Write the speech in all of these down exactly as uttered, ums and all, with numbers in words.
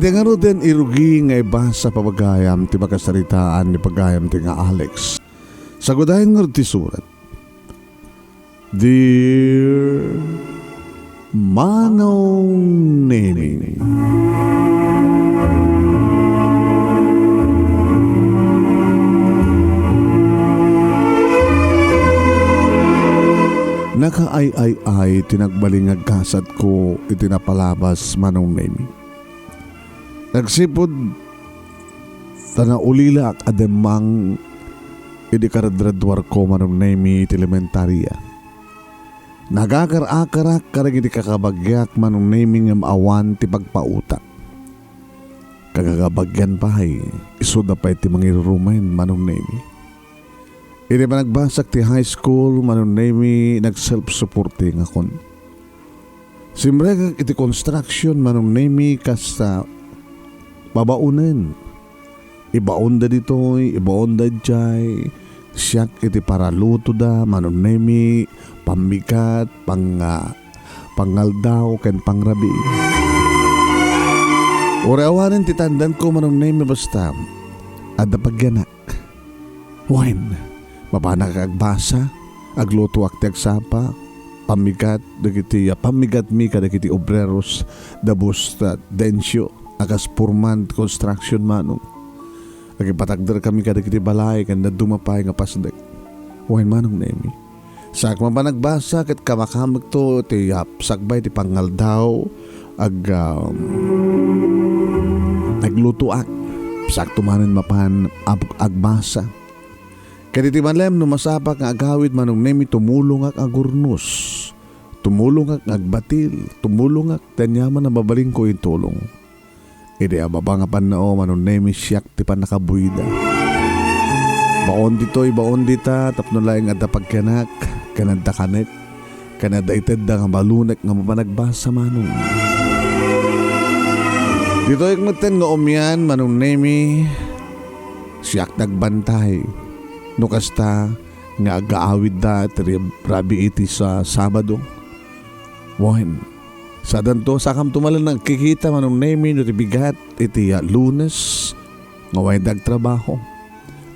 Ngaruden, irugi nga ibasa pay gayam ti makasaritaan ni pagayam ti nga Alex. Sagudayen ngarud ti surat. Dear Manong Nemi. Nakaay-ay-ay ti nagbalin nga gasatko iti napalabas, Manong Nemi. Agsipud ta naulilak a demmang idi karadradwarko, Manong Nemi, iti elementaria. Nagakar-akarak kadagiti kakabagiak, Manong Nemi, ngem awan ti pagpautak. Kagagabagian pay, isuda pay ti mangirurumen, Manong Nemi. Idi panagbasak ti high school, Manong Nemi, nag-self-supportingakon. Simrekak iti construction, Manong Nemi, kas, ah, babaonen. Ibaonda ditoy, ibaonda idiay. Siak iti paralutoda, Manong Nemi, pammigat, pang-, ah, pangngaldaw, ken pangrabii. Uray awanen ti tandanko, Manong Nemi, basta adda pagyanak. Wen, mapanak agbasa, aglutoak ti agsapa, pammigat dagiti, ah, pammigatmi kadagiti obreros da Bus, ah, Dencio a kas foreman construction, Manong. Agipatagderkami kadagiti balay ken dadduma pay nga pasdek. Wen, Manong Nemi. Saak mapan agbasa ket kamakamekto ti, ah, sakbay ti pangngaldaw, ag-, um, naglutoak. Saakto manen mapan ag-, agbasa. Ket iti malem no masapak nga agawid, Manong Nemi, tumulongak agurnos. Tumulongak nga agbatil. Tumulongak ti aniaman a mabalinko intulong. Idi ababa nga pannao, Manong Nemi, siak ti pannakabuida. Baon ditoy, baon dita, tapno laeng adda pagyanak, ken adda kanek, ken adda itedda nga malunek nga mapanagbasa, Manong. Ditoy metten nga umian, Manong Nemi, siak nagbantay. No kasta nga agaawidda ti rabii ti sa-, Sabado. Wen, sadanto, sakamto manen nagkikita, Manong Nemi, no ti bigat iti, ah, Lunes nga awan dagiti agtrabaho.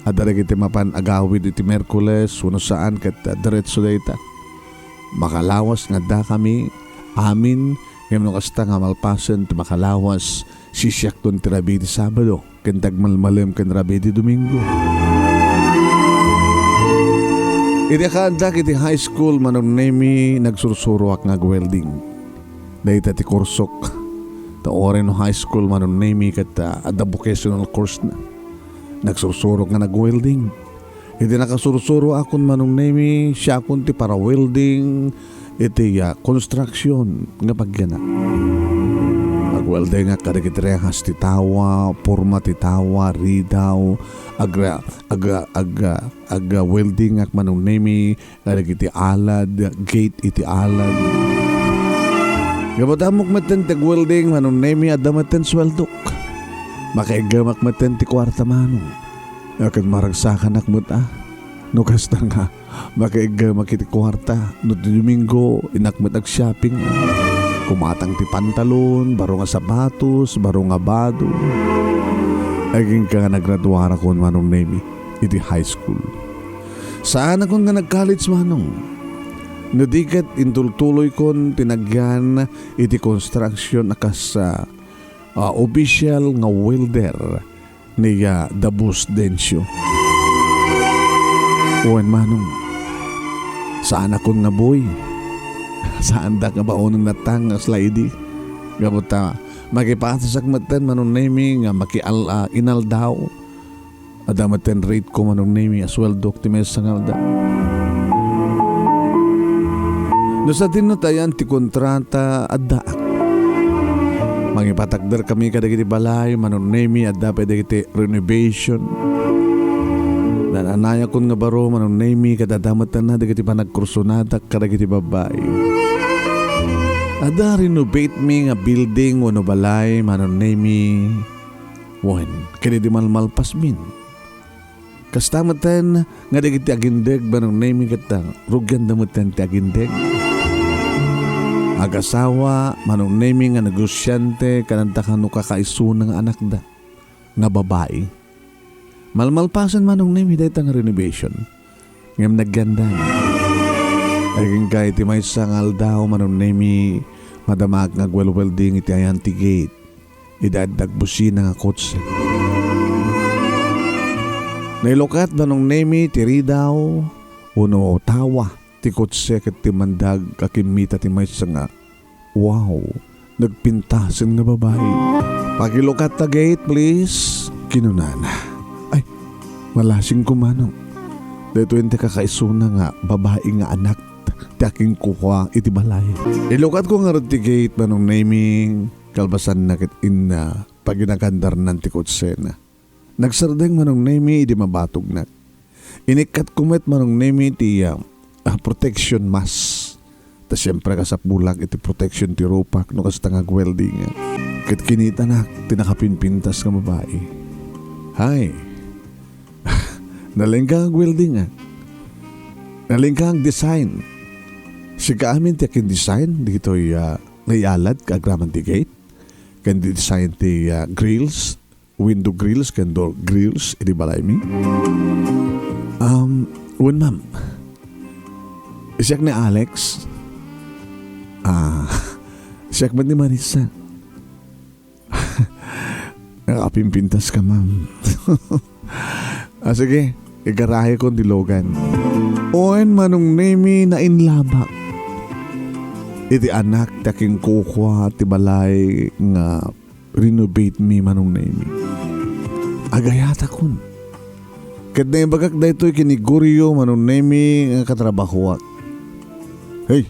Adda dagiti mapan agawid iti Miyerkules wenno saan ket, ah, diretso dayta. Makalawas nga addakami amin, ngem no kasta nga malpasen ti makalawas, sisiakton ti rabii ti Sabado ken ti agmalmalem ken rabii ti Domingo. Idi akaandak iti high school, Manong Nemi, nagsursuroak nga agwelding. Dayta ti kursok. Ta uray no high school, Manong Nemi, ket, ah, adda vocational course na. Nagsursurok nga nagwelding. Idi nakasursuroakon, Manong Nemi, siakon ti parawelding iti, ah, construction nga pagyanak. Agweldingak kadagiti rehas ti tawa, porma ti tawa, ridaw, agra-, aga-, aga-, aga-weldingak, Manong Nemi, kadagiti alad, gate iti alad. Gapu ta ammok metten ti agwelding, Manong Nemi, adda metten sueldok. Makaiggamak metten ti kuarta, Manong. Ket maragsakanak met, a. No kasta nga, makaiggamak iti kuarta. No ti Domingo, innak met ag-shopping. Kumatang ti pantalon, baro nga sapatos, baro nga bado. Agingga nga nagraduarakon, Manong Nemi, iti high school. Saanakon nga nag-college, Manong. No di ket intultuloykon ti nagyan iti construction a kas, ah, ah, official nga welder ni, ah, Dabus Dencio. Wen, Manong, saanakon nga buy. Saandak nga baonen natang nga sila idi. Gapu ta, makipatasak metten, Manong Nemi, nga makial-, ah, inaldaw. Adda metten rate ko, Manong Nemi, a sueldok ti maysa nga aldaw. No sadino ta ayan ti kontrata, addaak. Mangipatakderkami kadagiti balay, Manong Nemi, adda pay dagiti renovation. Nananayakon nga baro, Manong Nemi, ket adda metten dagiti panagkursonadak kadagiti babbai. Adda renovate mi nga building wenno balay, Manong Nemi. Wen, ket idi malmalpasmin. Kasta metten nga dagiti agindeg, Manong Nemi, ket rugianda metten ti agindeg. Agasawa, Manong Nemi, nga negosyante, ken adda kano kakaisuna nga anakda nga babai. Malmalpasen, Manong Nemi, dayta nga renovation. Ngem nagyandan. Agingga iti maysa nga aldaw, Manong Nemi, madamaak nga agwelwelding iti ayan ti gate. Idi adda agbusina nga kotse. Nailukat, Manong Nemi, ti ridaw, wenno tawa ti kotse ket timmandag a kimmita ti maysa nga, "Wow, nagpintasen nga babai." "Pakilukat ta gate, please," kinunana. "Ay, malasingko, Manong. Daytoy ti kakaisuna nga babai nga anak ti akinkukua iti balay." Ilukatko ngarud ti gate, Manong Nemi, kalpasanna ket inna paginagandarnan ti kotsena. Nagsardeng, Manong Nemi, idi mabatognak. Inikkatko met, Manong Nemi, ti, ah, ah, protection mask. Ta siempre, kasapulak iti protection ti rupak no kasta nga agweldingak. Ket kinitanak ti nakapinpintas nga babai. Hay! Nalingka nga agweldingak. Nalingka nga agdesign. Sika amin ti akin-design ditoy, ah, naialad ka agraman ti gate. Ken design ti, ah, grills, window grills ken door grills iti balaymi? Um, wen, ma'am. Siak ni Alex. Ah, siak met ni Marissa. Nakapimpintas ka, ma'am. Ah, sige, igarahekon ti lugan. Wen, Manong Nemi, nainlabak iti anak ti akinkukua ti balay nga renovate mi, Manong Nemi. Agayatakon. Ket naibagak daytoy ken ni Gorio, Manong Nemi, nga katrabahoak. "Hey,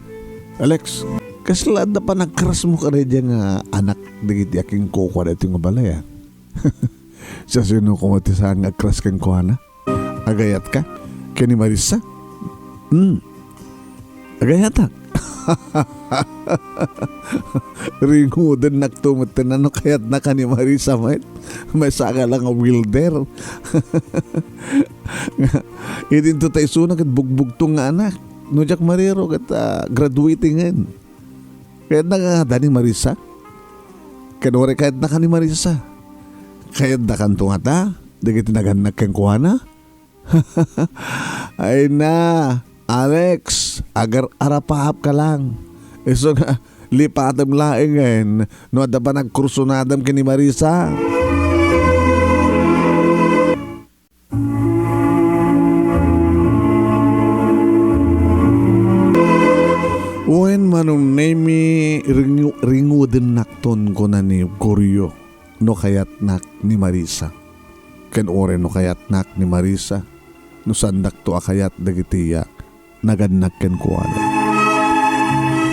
Alex, kasla adda panagkrasmo kadaydiay nga anak dagiti akinkukua daytoy nga balay, a?" "Siasino koma ti saan nga agkras kenkuana? Agayatka ken ni Marissa?" "Hmm. Agayatak." Ringudennakto metten no kayatnaka ni Marissa met. Maysa ka la nga welder. Idinto ta isuna ket bugbugtong nga anak. No diak mariro ket, ah, graduating-en. Kayatnaka ngata ni Marissa? Ken uray kayatnaka ni Marissa, kayatdakanto ngata dagiti nagannak kenkuana? Ay na, Alex, agar-arapaapka lang. Isu nga, lipatem laengen no adda panagkursunadem ken ni Marissa. Wen, Manong Nemi, ringu-, ringudennakton, kuna ni Gorio, no kayatnak ni Marissa. Ken uray no kayatnak ni Marissa, no saandakto a kayat dagiti, ah, nagannak kenkuana.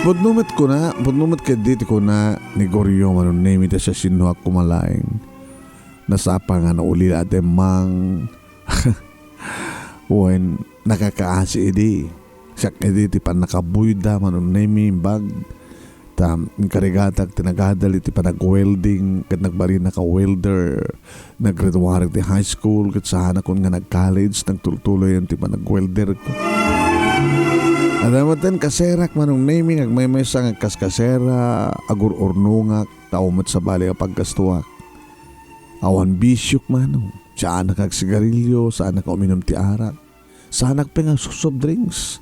Pudno met kuna, pudno met ketdi ti kuna ni Gorio, Manong Nemi, ta siasinoak koma laeng. Nasapa nga naulila a demmang. Wen, nakakaasi idi. Siak idi ti pannakabuyda, Manong Nemi, imbag. Ta inkarigatak ti nagadal iti panag-welding, ket nagbalinak a welder. Naggraduarak ti high school, ket saanakon nga nag-college, nagtultuloyen ti panag-welderko. Adda metten kaserak, Manong Nemi, nga agmaymaysa nga agkaskasera, agur-urnongak, ta awan met sabali a paggastuak. Awan bisiok, Manong. Saanak agsigarilio, saanak uminum ti arak. Saanak pay nga agsoft drinks.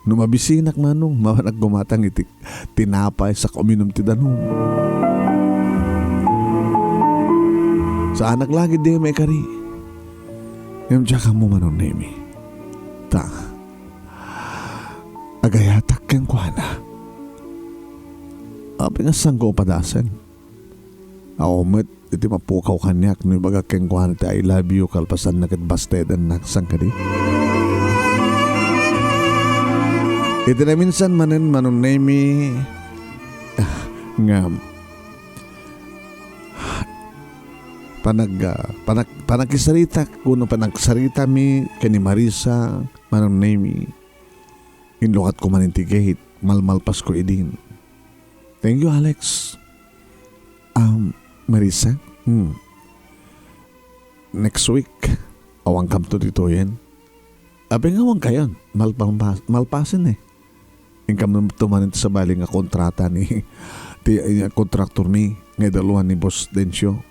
No mabisinak, Manong, maanak gumatang iti tinapay sak uminum ti danum. Saanak la ketdi nga maikari. Ngem diak ammo, Manong Nemi. Ta, agayatak kenkuana. Apay nga saanko a padasen? Awan met iti mapukaw kaniak no ibagak kenkuana ti "I love you" kalpasanna ket bastedennak, saan kadi? Iti naminsan manen, Manong Nemi, ah, nga panag-, ah, panag-, panagsaritak wenno panagsaritami ken ni Marissa, Manong Nemi, inlukatko manen ti gate, malmalpasko idin. "Thank you, Alex." "Um, Marissa?" "Hmm. Next week, awankamto ditoyen." "Apay nga awankayon? Malpampas-, malpasen, eh." Inkam man tumanen ti sabali nga kontrata ni, ti, eh, kontraktor mi, nga idaluan ni Boss Dencio.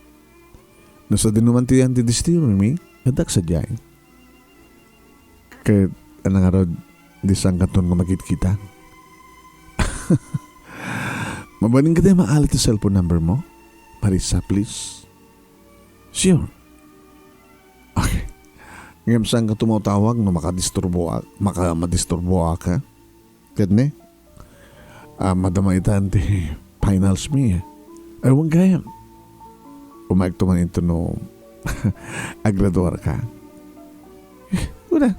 No sadino man ti yan ti destino mi, adda sadiay. Ket, ano nga rod, di sangkaton nga magkitkita? Mabalin ka tayo maalat ti cellphone number mo? Marisa, please. Sure. Okay. Ngem saan ka tumatawag no makadisturbo ak-, maka-, madisturbo ka? Ket ne? Ah, madama itan ti finals mi. Ay, wan gayam. Umayek to man ito no agraduar ka. Eh, wala.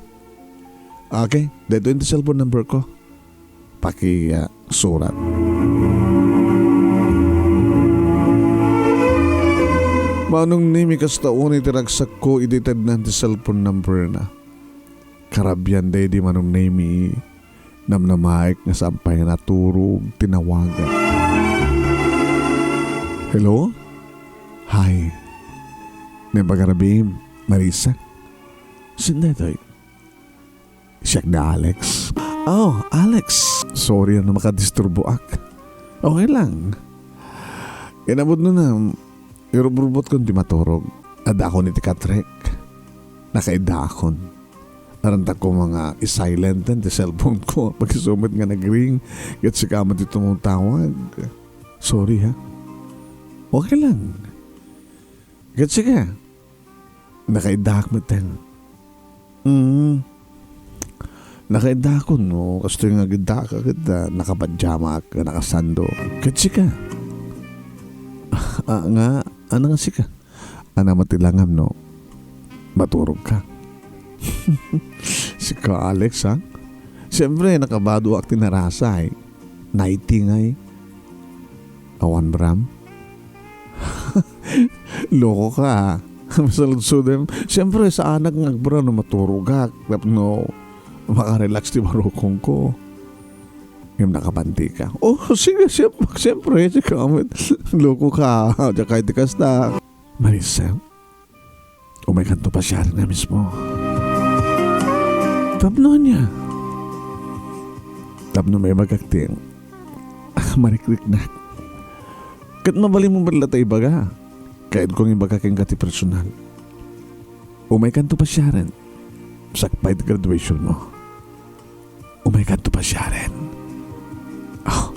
Okay, dito yung cellphone number ko. Paki, ah, surat. Manong Nemi, kasta unay ti ragsakko idi tednan ti cellphone number na. Karabian daydi Manong Nemi, namnamaek nga saan pay nga naturog, tinawagan. Hello? Hi. Naimbag a rabii, Marisa? Sino daytoy? Siak ni Alex. Oh, Alex. Sorry no makadisturbo ak. Okay lang. Inabot no na, irubrubot kon di maturog. Adda akon iti katrek. Nakaidda akon. Arantak ko nga i-silent ti cellphone ko. Pag-isu met nga nag-ring. Ket sika met ti tumutawag. Sorry, ha? Okay lang. Ket sika. Nakaiddaak met ten. Mm. Nakaiddaakon no kastoy nga agiddaak ket, ah, nakapajamaak, nakasando. Ket sika? Ah, nga, ano nga sika? Ano met ti langam no maturog ka? Sika, Alex, ha? Siyempre, nakabadoak ti narasa, eh. Nighty ngay. Awan bram? Loko ka, ah. Masaludsodem. Siyempre, saanak nga agbra no maturogak. Tapno makarelax ti barukong ko. Ngem nakapanti ka. Oh, sige, siyempre, siyempre, sige, amet. Loko ka, ah. Diak kay ti kasta. Marisa, umaykanto pasiaren a mismo. Tapno ania? Tapno maibagak ti marikriknak. Ket mabalinmo met latta ibaga. Kayatko nga ibaga kenka ti personal. Umaykanto pasiaren. Sakbay ti graduation mo. Umaykanto pasiaren. Ah,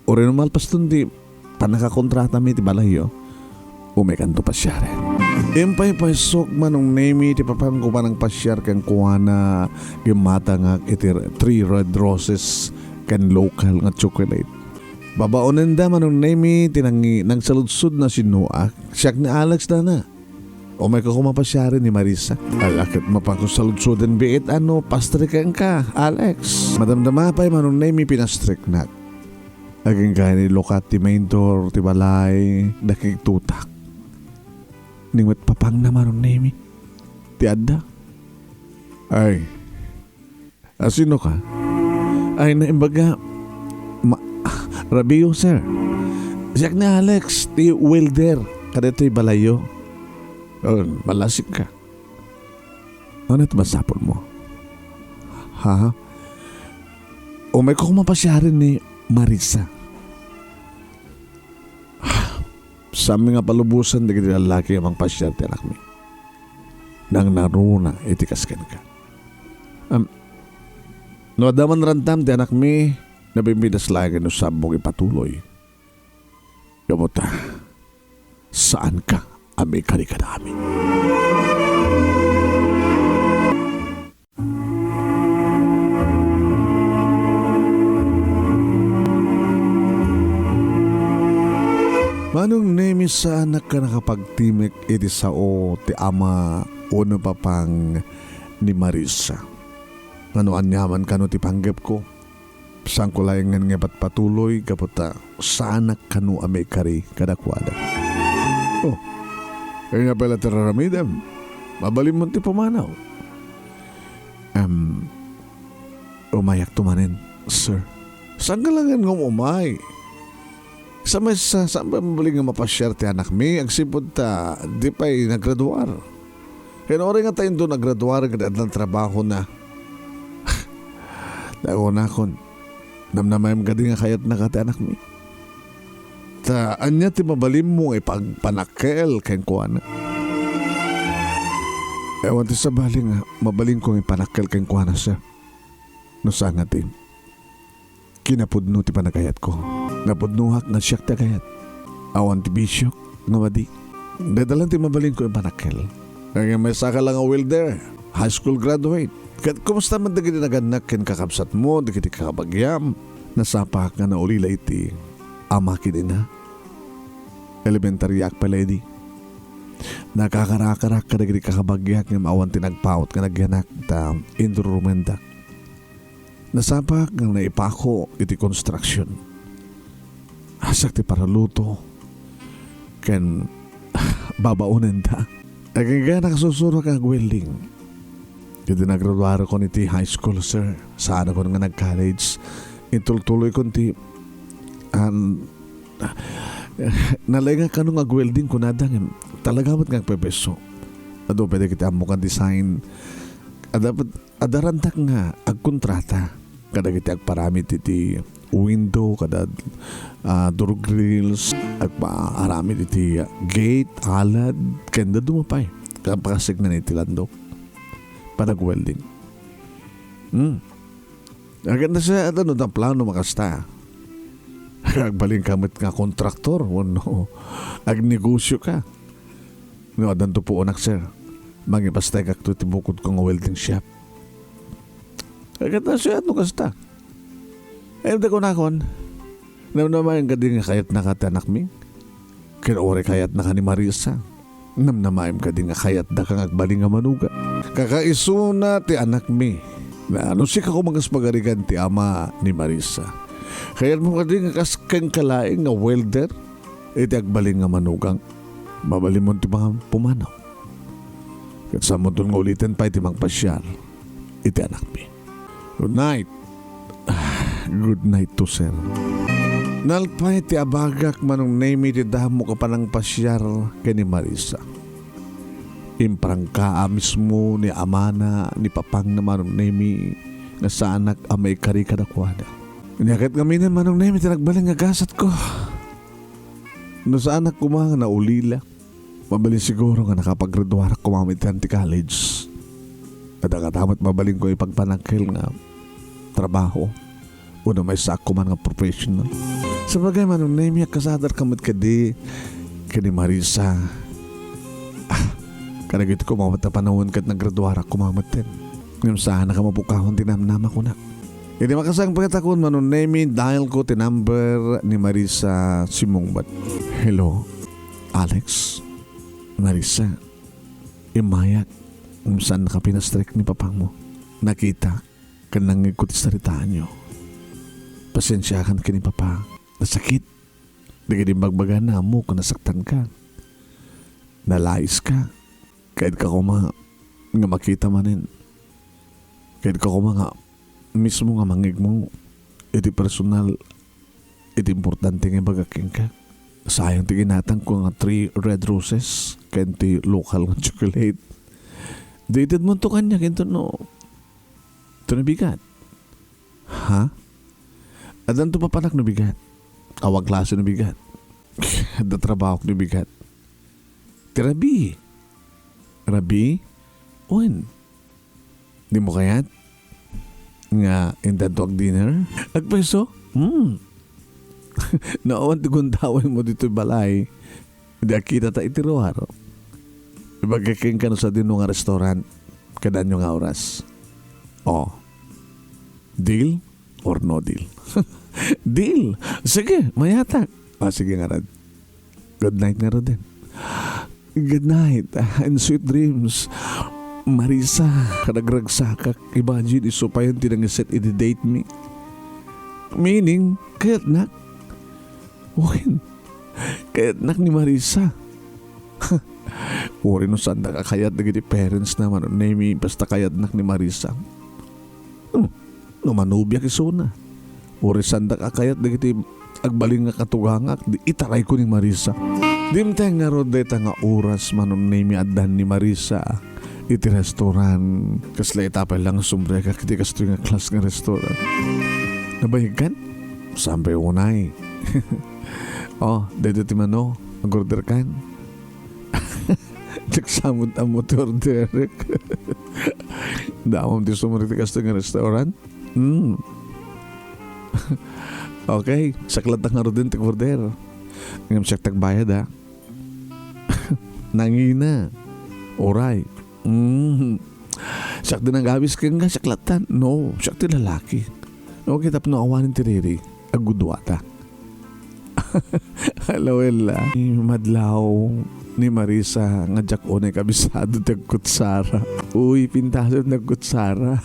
uray no malpaston ti pannakakontratami ti balayyo, umaykanto pasiaren. Impaypaysok, Manong Nemi, ti papanko panangpasiar kenkuana, ngem matangak iti three red roses ken local nga chocolate. Babaonenda, Manong Nemi, ti nangi-, nangsaludsod na sinnoak. Siak ni Alex dana. Umayka koma pasiaren ni Marisa. Ala ket mapanko saludsoden biit a no pastrekenka, Alex. Madamdama pay Manong Nemi pinastreknak. Agingga ni lukat ti main door ti balay, dakigtutak. Nia met papangna Manong Nemi ti adda. Ay, a, sino ka? Ay, naimbag a ma-, Rabio, sir. Siak ni Alex, ti welder. Kadaytoy balayyo. Oh, malasig ka. Ano ti masapul mo? Ha? Umayko koma pasiaren ni Marisa. Saanmi nga palubosan dagiti lallaki a mangpasiar ti anakmi. Nangnaruna iti kas kenka. Am, no adda man rantam ti anakmi, nabimbidas laeng no sabong ipatuloy. Gapu ta, saanka a maikari kada amin. Manong Nemi, saanak a nakapagtimek iti sao ti ama wenno papang ni Marisa. Ngano aniaman kano ti panggepko? Saanko laengen nga ipatpatuloy gapu ta saanak kano a maikari kadakuada. Oh, ania pay la ti raramidem? Mabalinmo ti pumanaw. Em, umayak to manen, sir. Saanka laengen nga umay? Sa maysa, saan pay mabalin nga mapasiar ti anakmi agsipud ta di pay nagraduar? Ken uray nga ta inton nagraduar ket addan trabahona. Nagunakon. Namnamaem kadi nga kayatnaka ti anakmi? Ta ania ti mabalinmo nga ipagpanakkel kenkuana? Awan ti sabali nga mabalinko nga ipanakkel kenkuana, sir. No saan nga ti kinapudno ti panagayatko. Napudnoak nga siak ti agayat. Awan ti bisiok nga madi. Dayta laeng ti mabalinko ipanakkel. Ngem maysaka la nga welder, high school graduate. Ket kumusta man dagiti nagannak ken kakabsatmo, dagiti kakabagiam? Nasapaak nga naulila iti ama ken ina. Elementariaak pay la idi. Nakakarakar kadagiti kakabagiak ngem awan ti nagpaut nga nagyanak ta inrurumendak. Nasapaak nga naipako iti construction. Asak ti paraluto ken babaonenda. Agingga nakasusuroak nga agwelding. Idi nagraduarkon iti high school, sir, saanakon nga nag-college. Intultuloykon ti, an, nalaingak kano nga agwelding kunada ngem talaga met nga agpepeso. Adu pay dagiti ammo nga design. Adda, adda rantak nga agkontrata kadagiti agparamid iti window, kada, ah, door grills, agpaaramid iti, ah, gate, alad, ken dadduma pay. Kapakasignan iti landok. Panag-welding. Hmm. Aganda siya, at ano, ta plano makasta. Agbalin ka met nga kontraktor, wenno agnegosyo ka. No, addanto puonak, sir. Mangipastaykakto ti bukodko nga welding shop. Aganda siya, at no, kasta. Ay, kunakon, namnamaem kadi nga kayatnaka ti anakmi? Ken uray kayatnaka ni Marisa? Namnamaem kadi nga kayatdaka nga agbalin nga manugang? Kakaisuna ti anakmi. Na, no sika koma kas pagarigan ti ama ni Marisa, kayatmo kadi nga kas kenka laeng nga welder iti agbalin nga manugang? Mabalinmon ti mga pumanaw. Ket saanmonton nga uliten pay ti mangpasiar iti anakmi. Good night. Ah, good night to, sir. Nalpay ti abagak, Manong Nemi, ti damok a panangpasiar ken ni Marisa. Imprangka a mismo ni amana, ni papangna, Manong Nemi, nga saanak a maikari kadakuada. Nia ket ngamin, Manong Nemi, ti nagbalin nga gasatko. No saanak koma nga naulila, mabalin siguro nga nakapagraduarak koma met iti college. Adda koma met mabalinko ipagpanakkel nga trabaho. Wenno maysaak koma nga professional. Sabagay, Manong Nemi, agkasadarka met kadi ken ni Marisa. Ah, kadagiti koma met a panawen ket nagraduarak koma metten. Ngem saanka mapukawan ti namnama, kunak. Idi makasangpetakon, Manong Nemi, dial ko ti number ni Marisa Simungbat. Hello, Alex? Marisa, immayak, ngem saannaka pinastrek ni papangmo. Nakitak ken nangngegko ti saritaanyo. Pasiensiakan ken ni papa. Nasakit. Dagiti imbagbaganna, ammok a nasaktanka. Nalaiska. Kayatko koma nga makita manen. Kayatko koma nga mismo nga mangngegmo iti personal iti importante nga ibagak kenka. Sayang ti ginatangko nga three red roses ken ti local nga chocolate. Di itedmonto kaniak inton no, ito no bigat. Ha? Addanto papanak no bigat. Awan klase no bigat. Adda trabahok no bigat. Ti rabii. Rabii? Wen. Dimo kayat nga intanto agdinner? Agpayso? Hmm. No awan ti gundawaymo ditoy balay, di agkitata iti ruar. Ibagak kenka no sadino nga restaurant, ken ania nga oras. Oh. Deal or no deal? Deal! Sige, mayatak. Ah, sige ngarud. Good night ngaruden. Good night, ah, and sweet dreams. Marisa, kanagragsakak. Imagine, isu payen ti nangiset iti date mi. Meaning, kayatnak. Wen, kayatnak ni Marisa. Uray no saandak a kayat dagiti parents na, Manong Nemi, basta kayatnak ni Marisa. Hmm, no manubiak isuna. Uray saandak a kayat dagiti agbalin nga katugangak, di itarayko ni Marisa. Dimteng ngarud dayta nga oras, Manong Nemi, addan ni Marisa iti restaurant. Kasla ita pay la nga sumrekak iti kastoy nga klas nga restaurant. Nabayagkan? Saan pay unay? Oh, daytoy ti mano. Ag-order kan. Nagsamot-amot ti orderek. Damam ti sumurek ti kastoy nga restaurant. Hmm. Okay, siak latta ngaruden ti order. Ngem siak ti agbayad, a. Nangina. Uray. Mm. Siak ti nagawis kenka, siak latta. No, siak ti lalaki. Okay, tapno awanen ti riri. Agguduata. Hello, Ella. Madlaw ni Marisa nga diak unay kabisado ti agkutsara. Uy, pintasen ti agkutsara.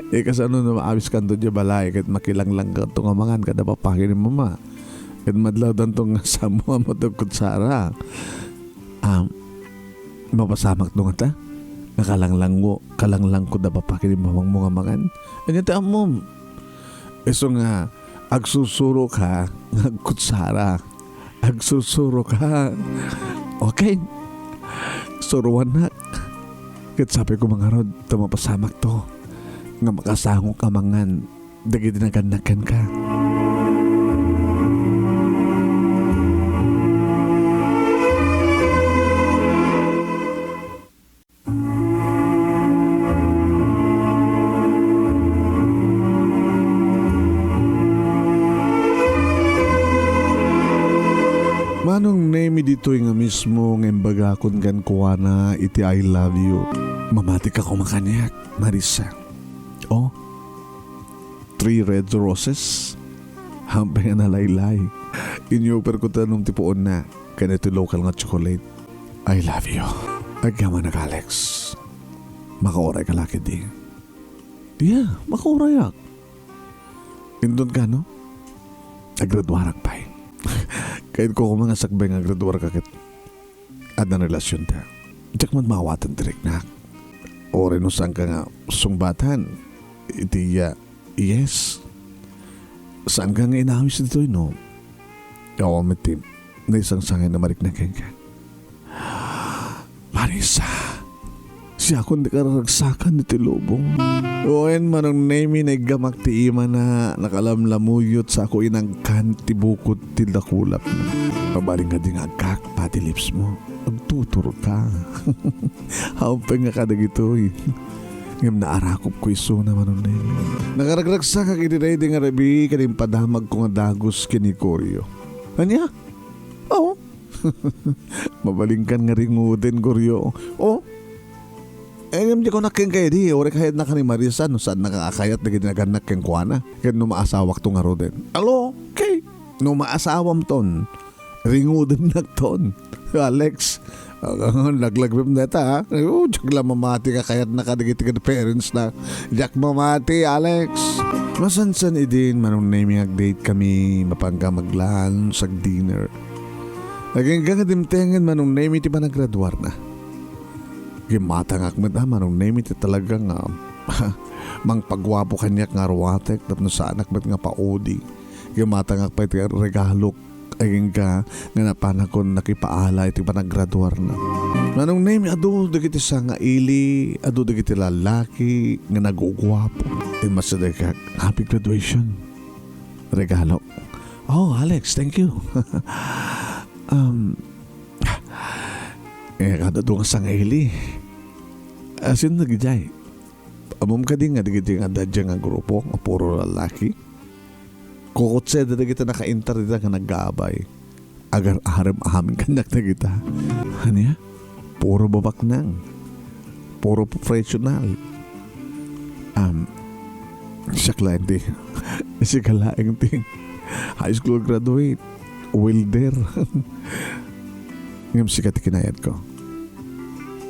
Eh, kasano no maawis kanto diay balay ket makilanglangkanto nga mangan kada papagi ni mama? Ket madlawdanto nga samo-amo ti agkutsara. Ah, mapasamakto ngata? Nga kalanglango, kalanglangko da papagi ni mamangmo nga mangan? Ania ti ammom? Isu nga agsursuro ka nga agkutsara. Agsursuro ka. Okay. Suruannak. Ket sapay ko mangarod ta mapasamakto nga makasangok a mangan dagiti nagannak kenka. Manong Nemi ditoy nga mismo nga imbagakon kenkuana iti I love you. Mamatika koma kaniak, Marisa. Oh, three red roses. Hampay nga nalaylay. Inyuperko ti danum ti puonna ken iti lokal nga tsokolate. I love you. Agyamanak, Alex. Makaurayka la ketdi. Yeah, makaurayak. Inton kano? Agraduarak pay. Kayatko koma nga sakbay nga agraduarka ket addan relasionta. Diak met maawaten ti riknak. Uray no saanka nga sungbatan iti, ah, yes. Saanka nga inawis ditoy, no? Awan met ti naisangsangayan a marikna kenka. Marisa, siakon ti kararagsakan iti lubong. Wen, Manong Nemi, naiggamak ti imana, nakalamlamuyot, sako inagkan ti bukod ti dakulapna. Mabalin nga di nga agkak, pati lips mo. Agtuturka. Hampay nga kadagitoy. Ngem naarakopko isuna, Manong Nemi. Nakaragragsakak iti daydi nga rabii ken impadamagko nga dagus ken ni Koryo. Ania? Oo. Mabalinkan nga ringoden, Koryo. Oh. Eh, ngem di ko nakkenkaydi, uray kayatnaka ni Marisa no saannaka a kayat dagiti nagannak kenkuana. Ket no maasawakto ngaruden. Alo, okay. No maasawamton, ringodennakton. Alex, ah, laglagbem dayta, ha? Ay, oh, diak la mamati nga kayatnaka dagiti parents na. Diak mamati, Alex. Masansan idin, Manong Nemi, agdate kami, mapanka maglunch, agdinner. Agingga nga dimtengen, Manong Nemi, ti panagraduarna. Gimmatangak met, ah, Manong Nemi, ti talaga nga mangpaguapo kaniak nga aruatek tapno saanak met nga paudi. Gimmatangak pay ti regalok agingga nga napanakon nakipaala iti panagraduarna. Manong Nemi, adu dagiti sangaili, adu dagiti lallaki nga naguguapo. Immasidegak, happy graduation. Regalo. Oh, Alex, thank you. Um, eh, kada adu nga sangaili. Asin nagidiay. Ammom kadi nga dagiti nga adda diay nga grupo nga puro lalaki? Kukutseda dagiti nakaintar dita nga naggaabay. Agar-arem amin kaniak dagita. Ania? Puro babaknang. Puro professional. Um, siak laeng ti, siak laeng ti high school graduate, welder. Ngem sika ti kinayatko.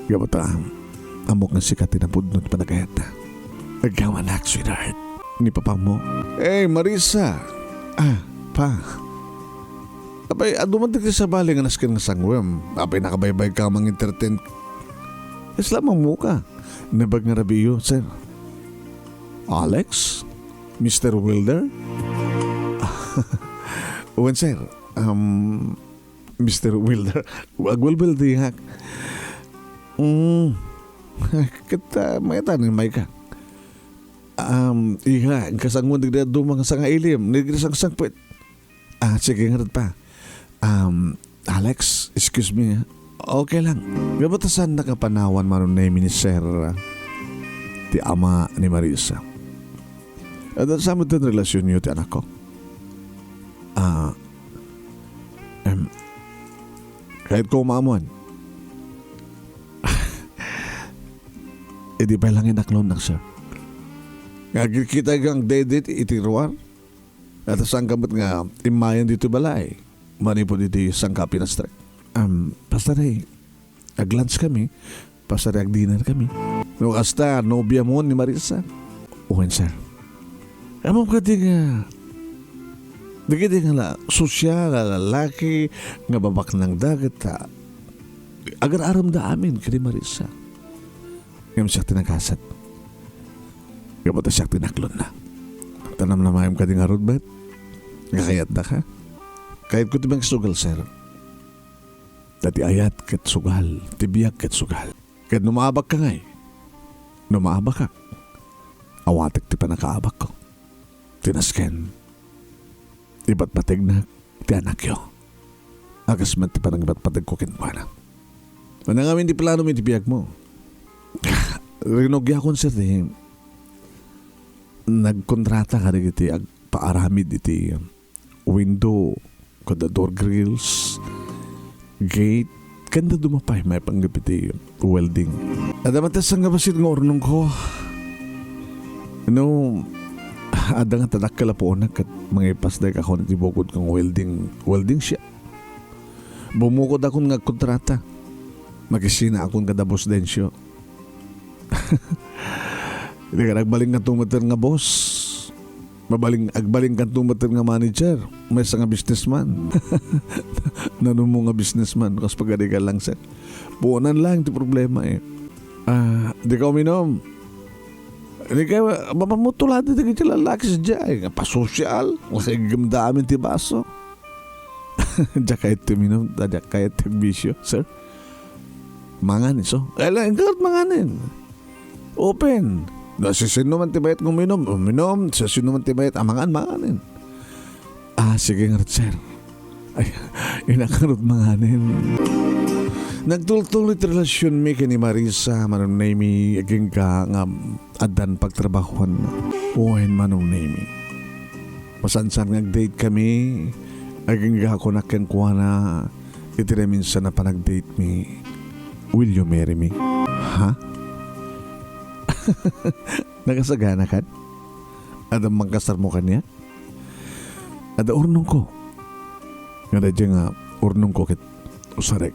Gapu ta, ammok nga sika ti napudno ti panagayatna. Agyamanak, sweetheart. Ni papam mo. Eh, Marisa. Ah, pa. Apay, adu man dagiti sabali nga nasken nga sangwem. Apay, nakabaybayka nga mangintertain. Isla mammuka. Naimbag nga rabiiyo, sir. Alex? Mister Wilder? Wen, sir. Um, Mister Wilder. Agwelweldeak. Mm. Ket, ah, mayat a ni mayka. Um, iha, kasanguan dagiti dadduma nga sangailim, dagiti sangsangpet. Ah, sige, ngarud pa. Um, Alex, excuse me, ah. Okay lang. Ngem ta saan nakapanawan manong ni Sir, ah, ti ama ni Marisa? Adda sa met ti relasionyo ti anakko? Ah, em, kayatko nga maamuan. Idi pay lang inaklonnak, sir. Nga agkikita nga agdaydiay iti ruar? Ket saanka met nga immayen ditoy balay manipud iti sangka a pinastrek? Um, Pastor, eh, ag-lunch kami. Pastor, eh, ag-dinner kami. No kasta, nobiamon ni Marisa? Wen, sir. Ammom kadi nga, dagiti nga la-, sosyal a lalaki nga babaknangda ket, ah, agar-aremda amin ken ni Marisa. Ngem siak ti nagasat. Gapu ta siak ti naklonna. Ta namnamaem kadi ngarud, bet? Nga kayatdaka? Kayatko ti mangisugal, sir. Ta ti ayat ket sugal, ti biag ket sugal. Ket no maabakka ngay, no maabakak, awatek ti pannakaabakko. Ti nasken, ibatbategnak ti anakyo. A kas met ti panangipatpategko kenkuana. Manangamin ti planom iti biagmo. Rinugiakon, sir, ti nagkontrata kadagiti agpaaramid iti window, kada door grills, gate, ken dadduma pay maipanggep iti welding. Adda met ti sangkabassit nga urnongko. No, adda nga tadakkel a puonak ket mangipasdek a kuan iti bukod ken welding, welding shop. Bumukodakon nga agkontrata. Makisinaakon kada boss Dencio. Iti kada agbalinkanto met nga boss. Mabaling-, agbalinkanto met nga manager. Maysa nga businessman. Nanummo nga businessman. Kas pagarigan lang, sir. Puonan lang ti problema, eh. Ah, dika uminom. Dika, mapamutulada dagiti lalaki sadiay. Nga pasosial. Nga kagimda amin ti baso. Diak kayat ti uminom, ta diak kayat ti agbisio, sir. Mangan isu. Ala, inka ket manganen. Open. No, sisino man ti mayat nga uminom, uminom. Sisino man ti mayat a mangan, manganen. Ah, sige ngarud, sir. Ay, innak ngarud manganen. Nagtultuloy ti relasionmi ken ni Marisa, manong Nemi, agingga nga addan pagtrabahuan. Wen, manong Nemi. Masansan nga agdate kami, agingga kunak kenkuana iti naminsan a panagdatemi. Will you marry me? Ha? Nakasagana kan? Adda mangkasarmo kaniak? Adda urnongko. Nga daydiay nga urnongko ket usarek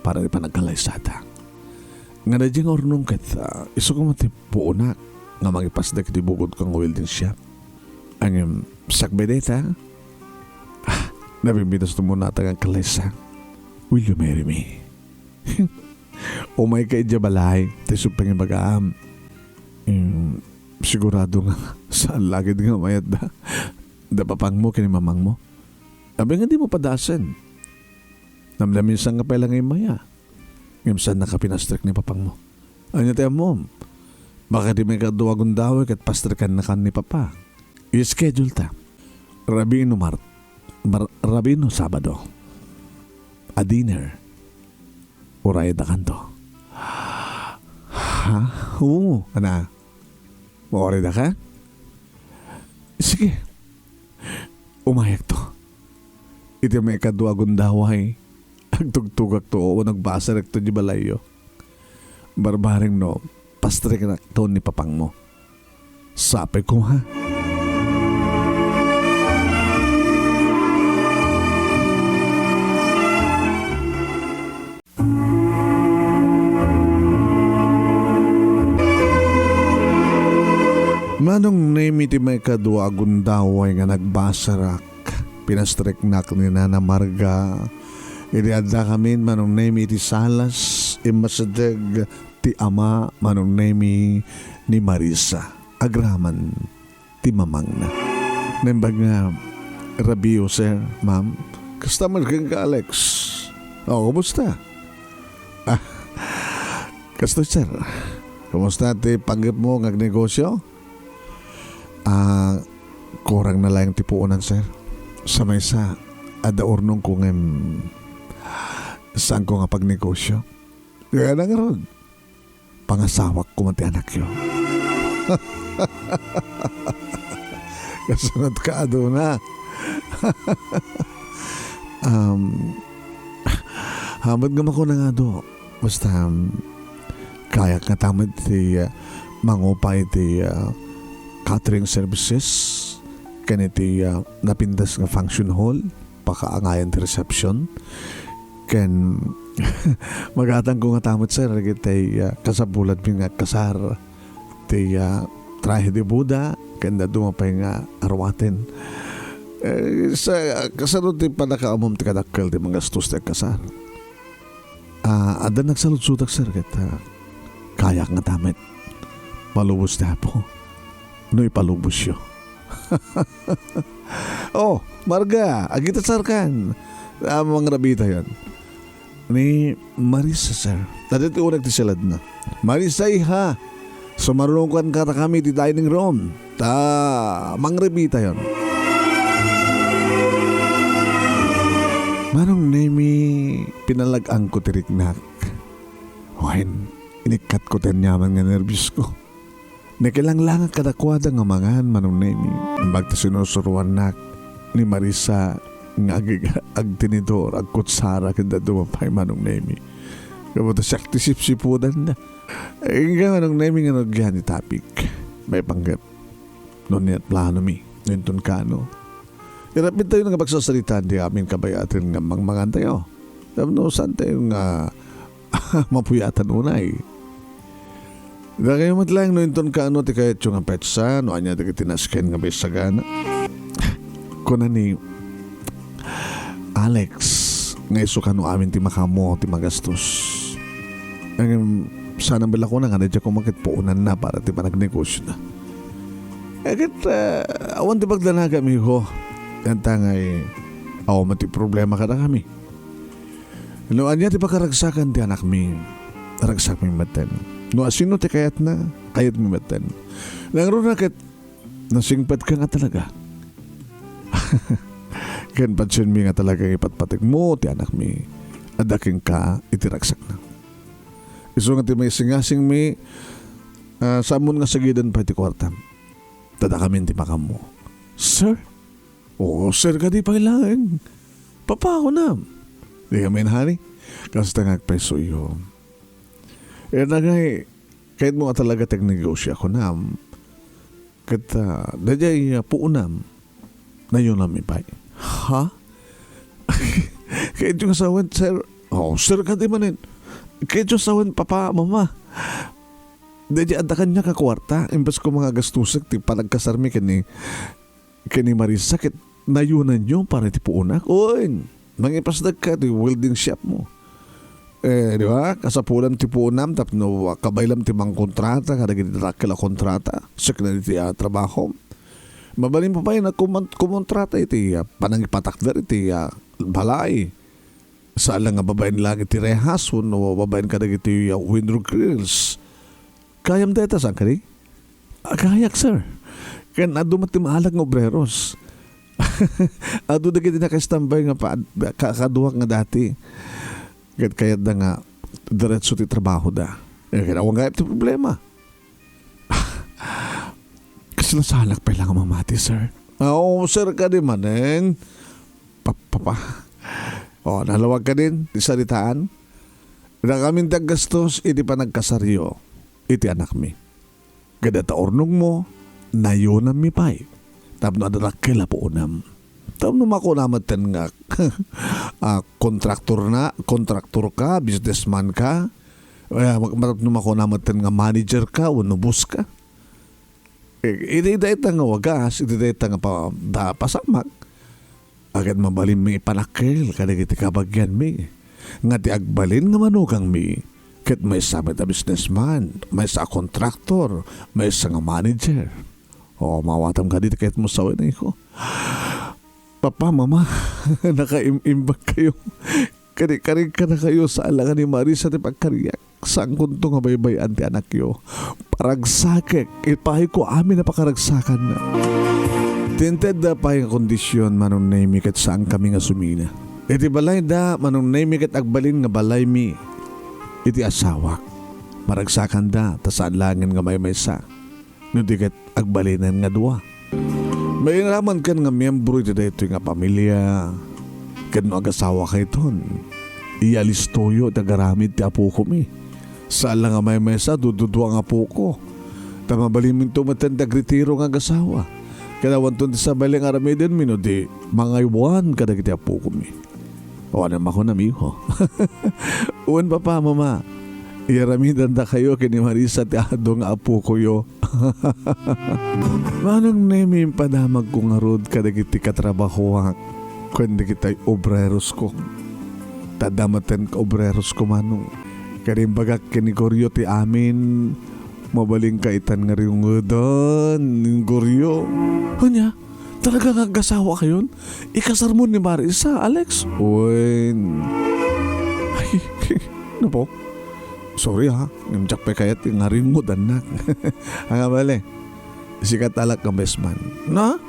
para iti panagkallaysata. Nga daydiay nga urnong ket, ah, isu koma ti puonak nga mangipasdek iti bukod ken welding shop. Ngem sakbay dayta, ah, nabimbitas ti puonata nga agkallaysa. Will you marry me? Umayka idiay balay, ta isu pangibagaam. Em, sigurado nga saan la gid nga mayat da, da papangmo ken ni mamangmo. Apay nga dimo padasen? Namnamisanka pay la nga immaya. Ngem saannaka pinastrek ni papangmo. Ania ti ammom? Baka di maikadua a gundaway ket pastrekannakan ni papa. I-schedule ta. Rabii no Mart-, Mar-, rabii no Sabado. A dinner. Uraydakanto. Ha? Oo, ana. Maurayda ka? Sige. Umayakto. Iti maikadua a gundaway, agtugtugakto o nagbasarekto di balayyo. Barbareng no, pastreknakto ni papangmo. Sapay koma. Manong Nemi ti maikadua a gundaway nga nagbasarak, pinastreknak ni Nana Marga. Idi addakamin, Manong Nemi, iti salas, immasideg ti ama, Manong Nemi, ni Marisa, agraman ti mamangna. Naimbag nga, "Rabiyo, sir, ma'am. Kasta man kenka, Alex. O, kumusta?" Ah, kastoy, sir. Kumusta ti panggepmo nga agnegosyo? Ah, kurang na laeng ti puonan, sir. Sa maysa, adda urnongko ngem saanko nga pagnegosyo. Kaya na ngarud, pangasawak koma ti anakyo. Kasunod ka, aduna. Um, Hamat nga makuna nga adu. Basta, um, kayak nga tamet ti, uh, mangupay ti, uh, catering services ken iti, uh, napintas nga function hall, pakaangayan ti reception. Ken magatangko nga tamet, sir, dagiti, uh, kasapulanmi nga agkasar. Ti, ah, trahe de boda, ken dadduma pay nga aruaten. Eh, sa, kasano ti pannakaammom ti kadakkel ti manggastos ti agkasar? Ah, adda nagsaludsodak, sir, ket, ah, kayak nga tamet. Palubos ti Apo. No ipalubosyo. Oh, Marga, agitasarkan. Ah, mangrabitayon. Ni Marisa, sir. Daytoy ti uneg ti saladna. Marisa, iha, sumarungkan kadakami ti dining room. Ta, mangrabitayon. Manong Nemi, pinalag-angko ti riknak. Wen, inikkatko ti aniaman nga nerbios ko. Nakilanglangak kadakuada nga mangan, Manong Nemi. Imbag ta sinusuroannak ni Marisa nga ag-, agtinidor, agkutsara, ken dadduma pay, Manong Nemi. Gapu ta siak ti sipsipudanda. Inka, Manong Nemi, nga nagyan ni Tapik. Maipanggep. No niya planomi, no inton kano. Irapidtayo nga pagsasaritaan ti amin kabayatan nga mangmangantayo. Tapno saantayo nga mapuyatan unay. Dakayo met laeng no inton kano ti kayatyo nga petsa, no ania dagiti nasken nga maisagana. Kuna ni Alex nga isu kano amin ti makaammo ti magastos. Ngem saan a bellakona nga diak koma ket puonanna para ti panagnegosyona. Ket, ah, awan ti pagdanag, amigo. Kanta ngay, awan met ti problema kadakami. No ania ti pakaragsakan ti anakmi, ragsakmi metten. No asino ti kayatna, kayatmi metten. Nangruna ket nasingpetka nga talaga. Ken pansienmi nga talaga nga ipatpategmo ti anakmi. Adda kenka iti ragsakna. Isu nga ti maisingasingmi, ah, saanmon nga sagiden pay ti kuartam. Ta dakamin ti makaammo. Sir? Oo, sir, kadi pay laeng. Papa, kunam. Di kami, honey. Kasta nga agpaysoyo. Eh, nagay, kayatmo a talaga ti agnegosyo, kunam. Ket, ah, daydiay, ah, puonam. Nayonammi pay. Ha? Kayatyo nga sawen, sir? Oh, sir, kadi manen. Kayatyo sawen, papa, mama. Daydiay adda kaniak a kuarta, imbes ko nga agastosek ti panagkasarmi ken ni, ken ni Marisa ket nayonanyo para iti puonak. Oy, mangipasdagka ti welding shop mo. Eh, di ba? Kasapulan ti puonam tapno kabaylam ti mangkontrata kadagiti dakkel a kontrata. Sek na iti, ah, trabaho. Mabalin pa pay na kumon-, kumontrata iti, ah, panangipatakder iti, ah, balay. Saan la nga babaen lang iti rehas wenno babaen kadagiti, ah, window grills. Kayam dayta, saan kadi? Agayak, sir. Ken adu met ti maalag nga obreros. Adu dagiti nakaistambay nga pa-, ka-, kaduak nga dati. Ket kayatda nga diretso ti trabahoda. Eh, ket awan gayam ti problema. Kasla salak pay lang a mamati, sir. Ah, oo, sir, kadi manen. Pa-, papa. Oh, nalawag kadin, ti saritaan. Dakamin ti aggastos iti panagkasaryo iti anakmi. Ket ta urnongmo, nayonammi pay. Tapno adda dakkel a puonam. Tapno makuna metten nga, ah, kontraktor na, kontraktor ka, businessman ka, eh, ma-, tapno makuna metten nga manager ka wenno boss ka. Eh, iti dayta nga wagas, iti dayta nga pa-, da-, pasamak. Ket mabalinmi ipanakkel kadagiti kabagianmi nga ti agbalin nga manugangmi ket maysa met a businessman, maysa a kontraktor, maysa nga manager. O, maawatam kadi ti kayatmo sawen, iko. Papa, mama, nakaim-imbag kayo. Kadi, karigkanakayo, saan la nga ni Marisa ti pagkariak. Saankonto nga baybay-an ti anakyo. Paragsakek. Ipahayko amin a pakaragsakanna. Ti intedda pay nga kondisyon, Manong Nemi, ket saankami nga sumina. Iti balayda, Manong Nemi, ket agbalin nga balaymi iti asawak. Maragsakanda, ta saan laengen nga maymaysa. No di ket agbalinen nga dua. Mairamankan nga miyembro iti daytoy nga pamilia, ket no agasawakayton, iyalistoyo ti agaramid ti apokomi. Saan la nga maymaysa, dududua nga apoko. Ta mabalinminto metten ti agritiro nga agasawa. Ket awanton ti sabali nga aramidenmi no di mangaywan kadagiti apokomi. Awanen makon, amigo. Wen, Papa, Mama, iyaramidandakayo ken ni Marisa ti adu nga apokoyo. Manong Nemi, impadamagko ngarud kadagiti katrabahoak ken dagiti obrerosko. Ta adda metten kaobrerosko, Manong. Ket imbagak ken ni Goryo ti amin, mabalinka itan nga riungeden, Goryo. Ania? Talaga nga agasawakayon? Ikasarmo ni Marisa, Alex? Wen. Ay, napo. Sorry ha. Ngem diak pay kayat nga ringudannak. Ania bale? Sika ti alak nga best man. Na?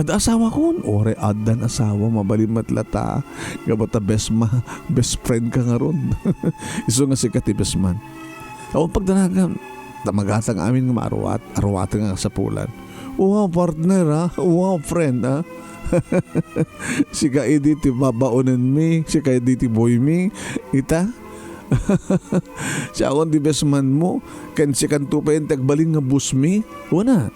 Adda asawakon? Uray addan asawa, mabalin met latta. Gapu ta best ma-, best friend ka ngarud. Isu nga sika ti best man. Awan pagdanagan. Ta magatang amin nga maaruat, aruaten nga kasapulan. Wow, partner, ha? Wow, friend, ha? Sika idi ti babaonenmi, sika idi ti boymi, ita? Siakon ti best man mo, ken sikanto pay ti agbalin nga boss mi? Wen a.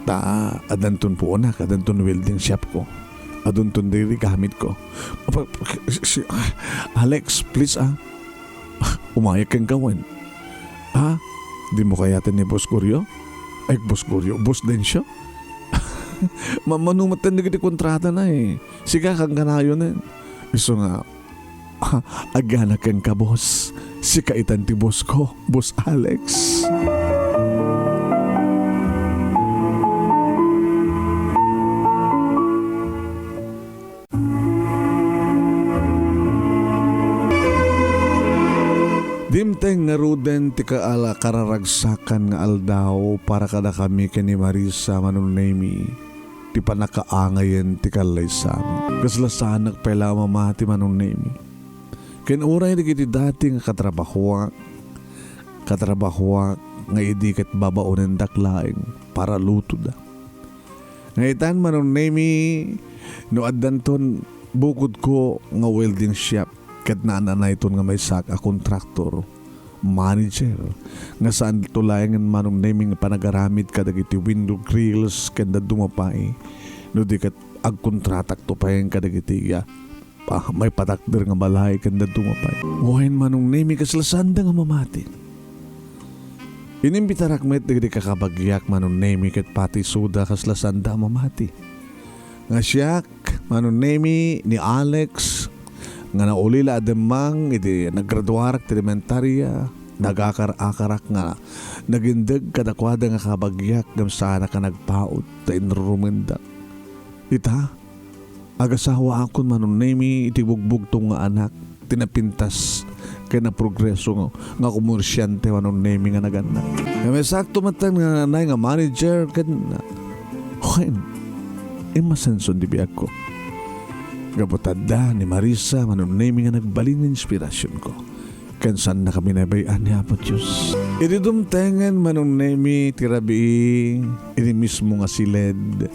Ta, addanton puonak, addanton welding shop ko. Adunton diri gamitko. Apa, si, si, Alex, please, ah. Umayak kenka wen. Ha? Dimo kayaten ni Boss Goryo? Ay, Boss Goryo, Boss Dencio? Mammano met dagiti kontratana, eh. Sika, kankanayon, eh. Isu nga, ah, agyana kenka, boss. Sika itan ti boss ko, Boss Alex. Dimteng ngaruden ti kaala-, kararagsakan nga aldaw para kadakami ken ni Marisa, Manong Nemi, ti pannakaangayen ti kallaysami. Kasla saanak pay la a mamati, Manong Nemi. Ken uray dagiti dati nga katrabahoak, katrabahoak nga idi ket babaonendak laeng para lutoda. Nga itan, Manong Nemi, no addanton bukodko nga welding shop ket naan-anayton nga maysaak a kontraktor, manager, nga saanto laengen, Manong Nemi, nga panagaramid kadagiti window grills ken dadduma pay no di ket agkontratakto pay kadagiti, ah, ah, maipatakder nga balay ken dadduma pay. Wen, Manong Nemi, kasla saanda nga mamati. Inimbitarak met dagiti kakabagiak, Manong Nemi, ket pati isuda kasla saanda a mamati. Nga siak, Manong Nemi, ni Alex, nga naulila a demmang idi naggraduarak ti elementaria, nagakar-akarak nga nagindeg kadakuada nga kabagiak ngem saanak a nagpaut ta inrurumendak. Ita, agasawaakon, Manong Nemi, iti bugbugtong nga anak ti napintas ken naprogreso nga, nga komersiante, Manong Nemi, nga nagannak. Ngem sakto metten nga nanay nga manager ken, wen, immasenson ti biagko. Gapu ta adda ni Marisa, Manong Nemi, nga nagbalin nga inspirasionko. Ken saannakami nabay-an ni Apo Dios. Idi dumtengen, Manong Nemi, ti rabii, idi mismo nga siled.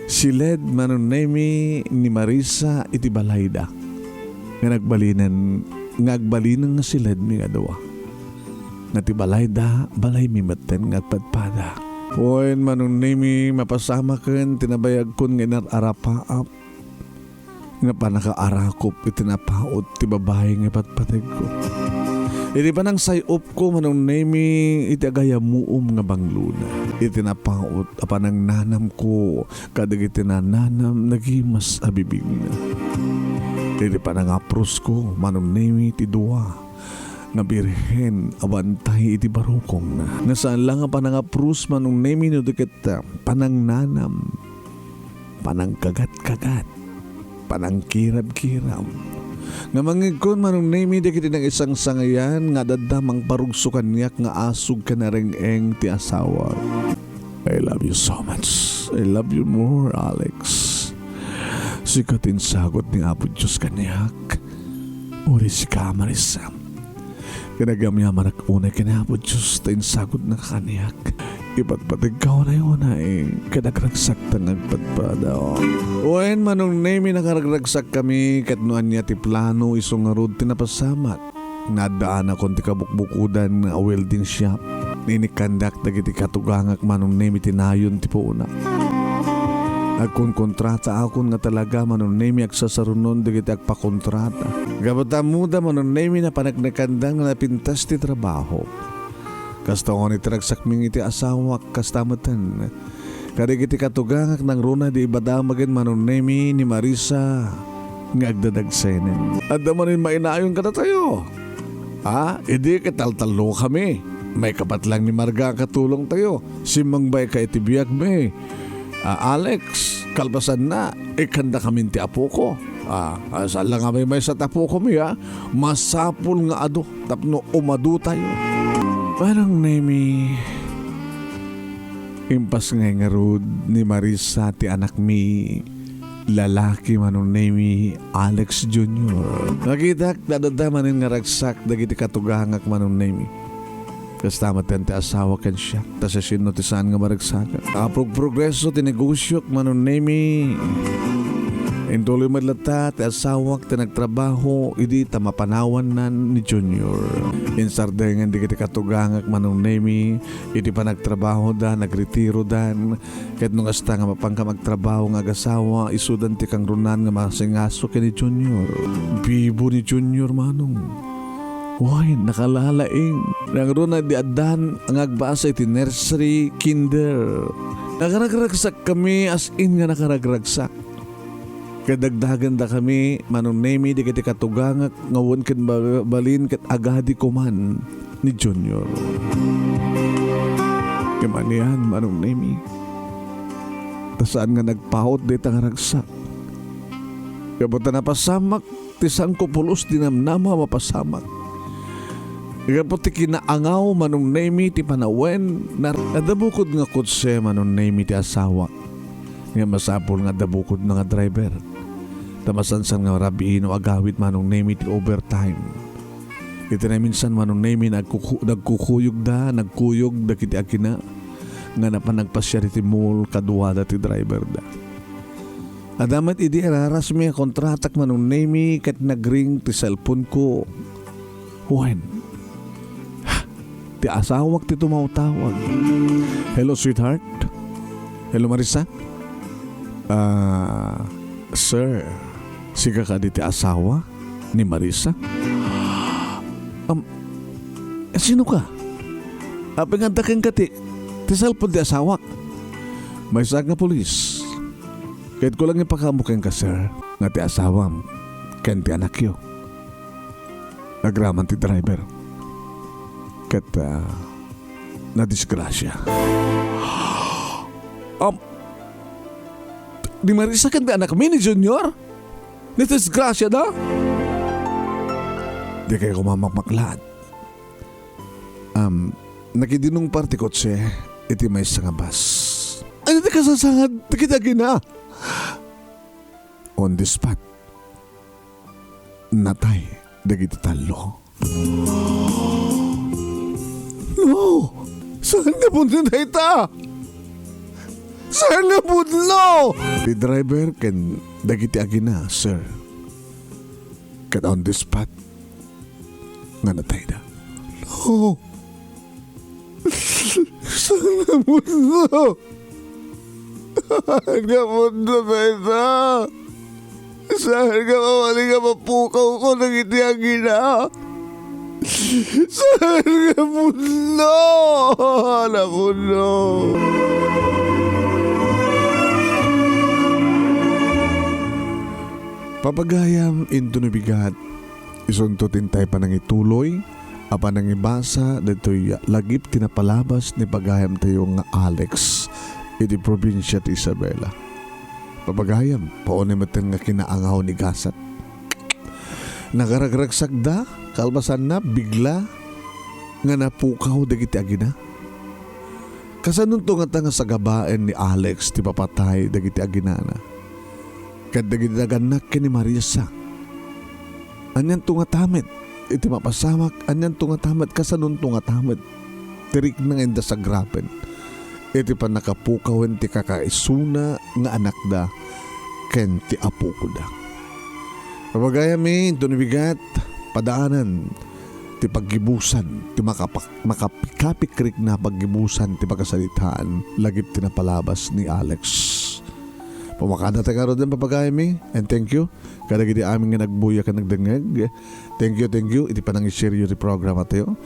Siled, Manong Nemi, ni Marisa iti balayda. Nga nagbalinen, nga agbalinen nga siledmi nga dua. Nga ti balayda, balaymi metten nga agpadpada. Wen, Manong Nemi, mapasamaken ti nabayagkon nga inar-arapaap nga pannakaarakop iti napaut ti babai nga ipatpategko. Iti panangsay-opko, Manong Nemi, iti agayamuom nga banglona. Iti napaut a panangnanamko kadagiti nananam nagimas a bibigna. Iti panangaprusko, Manong Nemi, ti dua nga birhen a bantay iti barukongna. Nga saan la nga panangapros, Manong Nemi, no di ket, ah, panangnanam, panangkagat-kagat, panangkirab-kirab, nga mangngegkon, Manong Nemi, dagiti nangisangsangayan nga adda mangparugso kaniak nga asug ken areng-eng ti asawak. I love you so much. I love you more, Alex. Sika ti insagut ni Apo Dios kaniak. Uray sika, Marissa. Ken agyamanak unay ken Apo Dios ta insagutna kaniak. Ipatpategka unay-unay, ket agragsakta nga agpadpada. Wen, Manong Nemi, nakaragragsakkami, ket no ania ti plano, isu ngarud ti napasamak. Naaddaanakon ti kabukbukodan nga welding shop. Inikkandak dagiti katugangak, Manong Nemi, ti nayon ti puonak. Agkonkontrataakon nga talaga, Manong Nemi, agsasarunon dagiti agpakontrata. Gapu ta ammoda, Manong Nemi, napaneknekandan nga napintas ti trabaho. Kasta unay ti ragsakmi iti asawak, kasta metten kadagiti katugangak nangruna idi ibadamagen, Manong Nemi, ni Marissa nga agdadagsenen. Adda manen mainayon kadatayo. Ha? Idi ket taltallokami. Maikapat lang ni Marga a katulongtayo. Simmangbayka iti biagmi. Ah, Alex, kalpasanna, ikkandakamin ti apoko. Ah, ah, saan la nga maymaysa ti apokomi, ha? Masapul nga adu tapno umadutayo. Manong Nemi, impas ngay ngarud ni Marissa ti anakmi, lalaki, Manong Nemi, Alex Junior. Nakitak, nadada manen nga ragsak dagiti katugangak, Manong Nemi. Kasta met ti asawak ken siak, ta siasino ti saan nga maragsakan? Aprog-progreso ti negosiok, Manong Nemi. Intuloy met latta ti asawak ti nagtrabaho idi ta mapanawannan ni Junior. Insardengen dagiti katugangak, Manong Nemi, iti panagtrabahoda, nagretirodan, ket no kasta nga mapanka magtrabaho nga agasawa, isudan ti kangrunan nga masingaso ken ni Junior. Bibo ni Junior, Manong. Wen, nakalalaing. Nangruna idi addan nga agbasa iti nursery, kinder. Nakaragraksakkami, as in nga nakaragragsak. Kadagdagandakami, Manong Nemi, dagiti katugangak nga wen ken ba-, balin ket agadi koman ni Junior. Ngem anian, Manong Nemi, ta saan nga nagpaut dayta nga ragsak. Gapu ta napasamak ti sanko pulos ti namnama a mapasamak. Gapu ti kinaangaw, Manong Nemi, ti panawen, nar-, adda bukod nga kotse, Manong Nemi, ti asawak. Nga masapul nga adda bukodna nga driver. Ta masansan nga rabii no agawid, Manong Nemi, ti overtime. Iti naminsan, Manong Nemi, nagkuku-, nagkukuyogda, nagkuyog dagiti agina nga napan nagpasiar iti mall kaduada ti driverda. Adda met idi ararasmi a kontratak, Manong Nemi, ket nagring ti cellphone-ko. Wen, ti asawak ti tumawtawag. Hello, sweetheart. Hello, Marissa. Ah, sir, sika kadi ti asawa ni Marissa? Um, sino ka? Apay nga adda kenka ti, ti cellphone ti asawak? Maysa nga pulis. Ket kulang ipakaammo kenka, sir, nga ti asawam ken ti anakyo. Agraman ti driver. Ket, ah, nadisgrasia. Um, ni Marissa ken ti anakmi ni Junior? Nadisgrasia da? Di kayo kumamakmaklaat. Um, nakidinungpar ti kotse iti maysa nga bus. Ania ti kasasangad dagiti agina? On the spot, natay dagiti tallo. No! Saan nga pudno dayta? Saan nga pudno? Ti driver ken dagiti agina, sir. Ket on the spot, nga natayda. No! Saan nga pudno? Saan nga pudno dayta? Saan nga mabalin nga mapukawko dagiti agina? Saan nga pudno? Napudno. Papagayam, intono bigat, isunto ti intay panangituloy a panangibasa daytoy lagip ti napalabas ni pagayamtayo nga Alex iti probinsia ti Isabela. Papagayam, paunay metten nga kinaangaw ni gasat. Nagaragragsakda, kalpasanna, bigla nga napukaw dagiti agina. Kasanonto ngata nga sagabaen ni Alex ti papatay dagiti aginana ket dagiti nagannak ken ni Marisa? Anianto ngata met iti mapasamak? Anianto ngata met? Kasanonto ngata met ti rikna nga inda sagrapen iti pannakapukawen ti kakaisuna nga anakda ken ti apokoda? Pagayami, inton bigat, padaanan ti paggibusan, ti makapak-, makapikapikrikna paggibusan ti pakasaritaan lagip ti napalabas ni Alex. Pumakada ta ngaruden, papagayami, and thank you kadagiti amin nga nagbuya ken nagdengngeg. Thank you, thank you iti panangiseryo ti programa tayo.